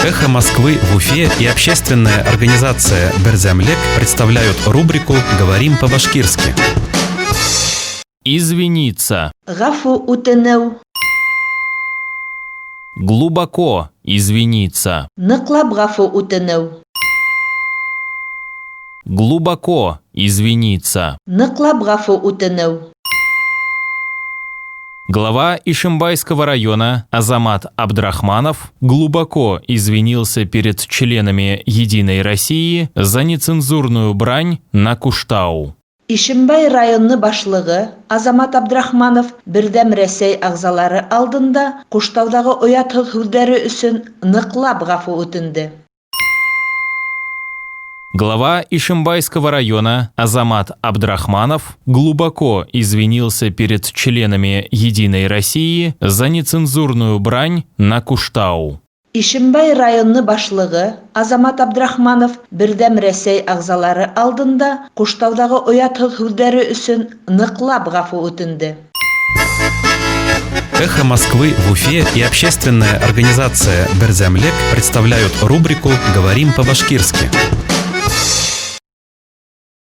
«Эхо Москвы» в Уфе и общественная организация «Берҙәмлек» представляют рубрику «Говорим по-башкирски». Извиниться. Ғәфү үтенеү. Глубоко извиниться. Ныҡлап ғәфү үтенеү. Глубоко извиниться. Ныҡлап ғәфү үтенеү. Глава Ишимбайского района Азамат Абдрахманов глубоко извинился перед членами «Единой России» за нецензурную брань на Куштау. Ишембай районы башлығы Азамат Абдрахманов Берҙәм Рәсәй ағзалары алдында Ҡуштауҙағы оятһыҙ һүҙҙәре өсөн ныҡлап ғәфү үтенде. Глава Ишимбайского района Азамат Абдрахманов глубоко извинился перед членами «Единой России» за нецензурную брань на Куштау. Ишембай районы башлығы Азамат Абдрахманов Берҙәм Рәсәй ағзалары алдында Ҡуштауҙағы оятһыҙ һүҙҙәре өсөн ныҡлап ғәфү үтенде. «Эхо Москвы» в Уфе и общественная организация «Берҙәмлек» представляют рубрику «Говорим по-башкирски».